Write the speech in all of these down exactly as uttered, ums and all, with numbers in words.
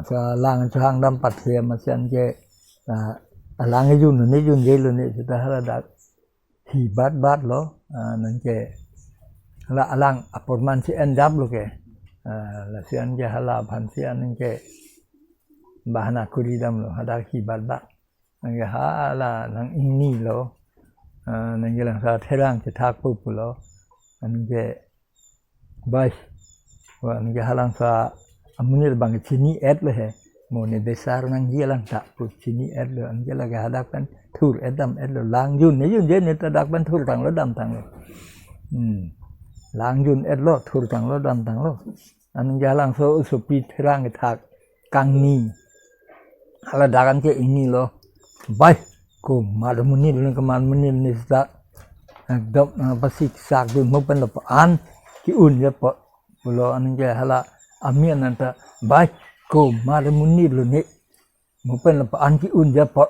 Sa lang chohang dam pathe masi anke, ah, alang jun ne junjelo ne seta hala dak hi bat bat lo, ah, anke hala alang apor man si en jap lo ke. Ah, lasi anke hala aphan si anke bahana kuri dam lo, hadak hi bat bat. Anke hala nang ingni lo. Ah, anke langsa therang chethak pu pulo. Anke bai. Wa anke halangsa amonit abang chini et lo he. Mo ne besar nangji alang ta pu chini et lo. Anke lake hadak pen thur et dam et lo. Lang jun ne junje ne ta dak pen thur tang lo dam tang lo. Hmm. Lang jun et lo thur tang lo dam tang lo. Anke halangso osopi therang kethak kangni. Hala dak anke ingni lo. Bai, komat amonit lo, komat amonit ne seta ekdom, ah, pasik sak dun mo pen lapu-an ke-un ja po pulo. Anke hala amin anta, bai, komat amonit lo ne, mo pen lapu-an ke-un ja po.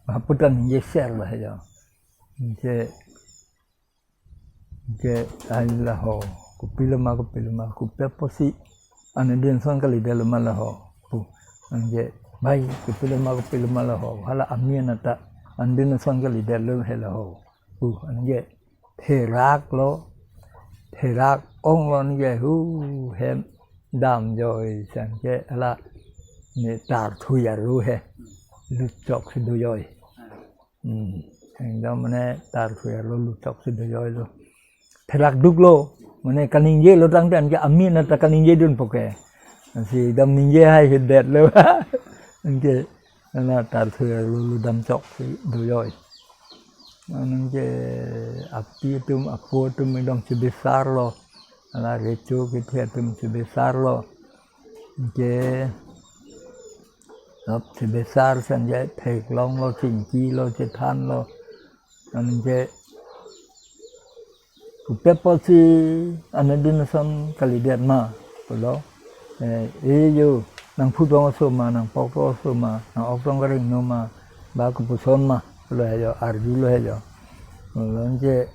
Haputan ningje ser lo he jo. Anke Anke ai laho, kopilo ma, kopilo ma, kopi apotsi, anke din son kalidet lo ma laho pu. Anke bai, kopilo ma, kopilo ma laho, hala amin anta, anke din son kalidet lo he laho pu. Anke therak lo, therak ong lo anke hu hem damjoi si anke hala ne tarthu aro he, lutchok si dojoi. Hmm. Ekdom mane tarthu aro lutchok si dojoi lo. Therak duk lo. Mane kaningje lo tangte anke amin anta kaningje dun po ke. Si ekdom ningje hai hidet lo. Anke hala tarthu aro lo damchok si dojoi. Anke api atum apo atum ekdom chebesar lo. Hala recho kethe atum chebesar lo. Anke sop chebesar si anke theklong lo, chingki lo, chethan lo. Anke kopi apotsi anke din son kalidet ma pulo. Eh, e jo, nangphu tong aso ma, nangpok tong aso ma, nang-ok tong kareng no ma, ba kopuson ma pulo he jo, arju lo he jo. Pulo anke,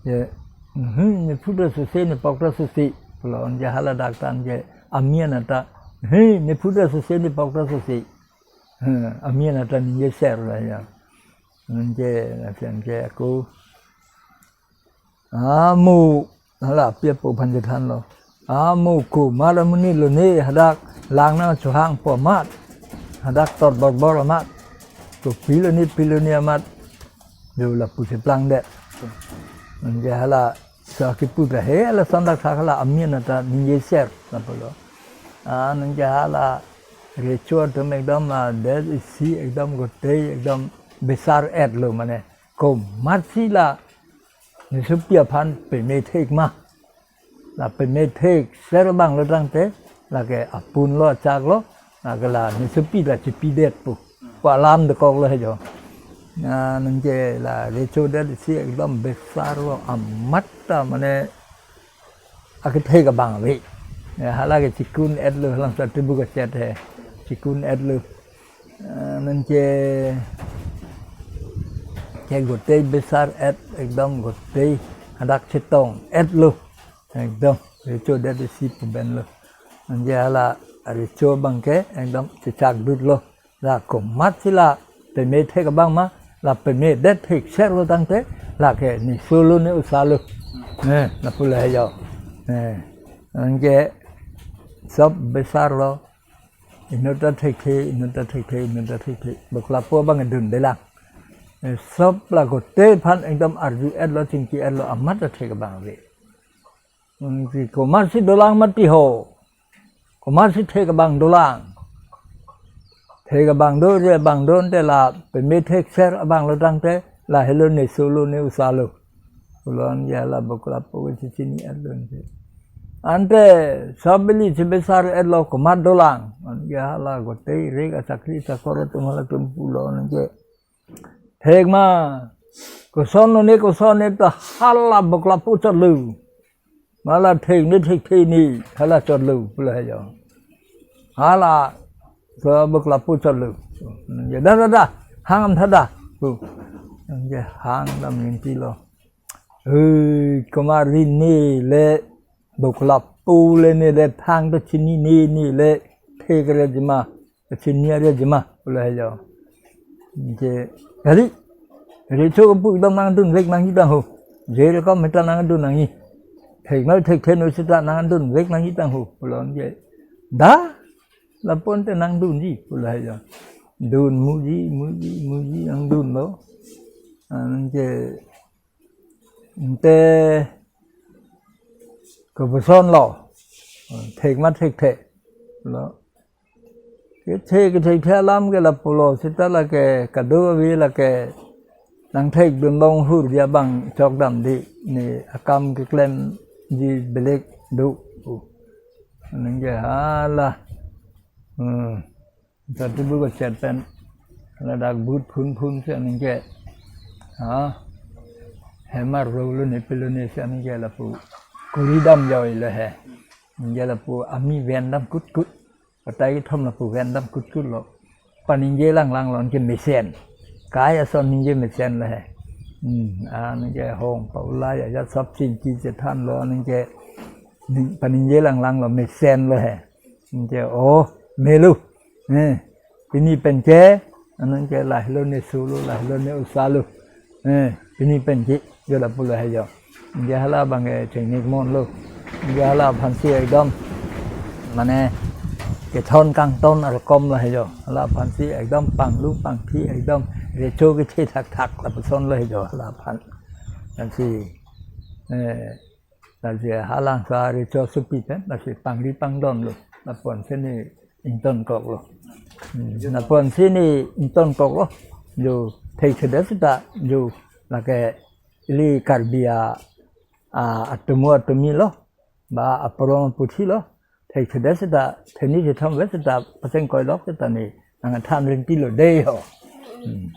je, hmm, nephu ta sose, nepok ta sose pulo anke hala dak ta anke amin anta, hmm, nephu ta sose, nepok ta sose. Hmm, amin anta ningje ser lo he jo. Anke, anke ako, amo, hala api apo aphan chethan lo. Amo komat amonit lo ne hadak lang nangchohang po amat. Hadak tot borbor amat. Kopilo ne pilo ne amat. Jo lapu si plangdet. Anke hala sa kipu ta he hala son dak thak hala amin anta ningje ser lapulo. Ah, anke hala recho atum ekdom la det isi ekdom gotei ekdom besar et lo mane. Komatsi la nesopi aphan peme thek ma. La peme thekser abang lo tangte, lake apun lo achak lo, lake la nesopi la chipidet pu. Ko alam dokok lo he jo. Na anke la recho det isi ekdom besar lo amat ta mane akethek abang ave. Ya, hala ke chikun et lo, halangsa tebu kachet he. Chikun et lo. Eh, anke, ke gotei besar et ekdom gotei hadak chetong et lo. Ekdom recho det isi pu ben lo. Anke hala recho abang ke ekdom chechak dut lo. La komatsi la peme thek abang ma, la peme det thekser lo tangte, lake ne solo ne osa lo. Eh, lapulo he jo. Eh, anke sop besar lo. Inut ta thekthe, inut ta thekthe, inut ta thekthe. Boklapo abang dun delang. Eh, sop la gotei aphan ekdom arju et lo, chingki et lo, amat ta thek abang ave. Hmm, si komatsi dolang mati ho. Komatsi thek abang dolang. Thek abang do, je abang do ante la peme thekser abang lo tangte, la helo ne solo ne osa lo. Pulo anke hala boklapo ke chechini et lo ante. Ante sop bili chebesar et lo komat dolang. Anke hala gotei rek achakri chakor atum halatum pulo anke. Thek ma, koson lo ne, koson ne ta hala boklapo chotlo. Ma la thek ne thekthe ne, hala chotlo, pulo he jo. Hala, so boklapo chotlo. Ya da da da, hang am tha da. Pu. Ya hang dam ninti lo. Hei, komat ri ne le, boklapo le ne le, thang ta chini ne ne le, thek re jima, chini re jima, pulo he jo. Anke, kali, recho kepu ibang nangdun vek nangji abang ho. Jere kom meta nangdun nangji. Thek noi thekthe noi seta nangdun vek nangji abang ho, pulo anke. Da, lapu-an te nangdunji, pulo he jo. Dun muji, muji, muji, nangdunlo. Anke, ante, kopuson lo. Thek ma thekthe. Lo. Kethe, kethekthe alam ke lapulo, seta lake, kado avi lake, nangthekdun longhur dia abang chokdam di, ne akam keklemji belek do. Anke hala. Hmm. Satu bu kachet pen. Ladak but phun phun si anke. Ha. Hemar rolo ne pilo ne si anke lapu. Kuri dam joi lo he. Anke lapu ami ven dam kut kut. Patai kethom lapu ven dam kut kut lo. Paningje lang lang lo anke mesen. Kai ason ningje mesen lo he. Hmm, anke hong pa ulai aja sab chingki chethan lo anke ning-, paningje lang lang lo mesen lo he. Anke, oh, melu. Eh, pini pen ke, anke lahelo ne solo, lahelo ne usalo. Eh, pini pen ke, jo lapulo he jo. Anke hala abang ke chengnik mon lo. Anke hala aphansi ekdom, mane, kethon kangton arokom lo he jo. Hala aphansi ekdom panglu pangthi ekdom recho kethe thakthak lapuson lo he jo hala aphan. Aphansi, eh, lasi halangso arecho supi pen, lasi pangri pangdon lo. Lapu-an si ne ingtonkok lo. Hmm, lapu-an si ne ingtonkok lo. Jo thekthedet seta, jo lake ili Karbi a, a, atomo atomi lo. Ba aporo aputhi lo. Thekthedet seta, theni thethom vet seta, paseng koilok seta ne nangthan rinti lo dei ho. Hmm.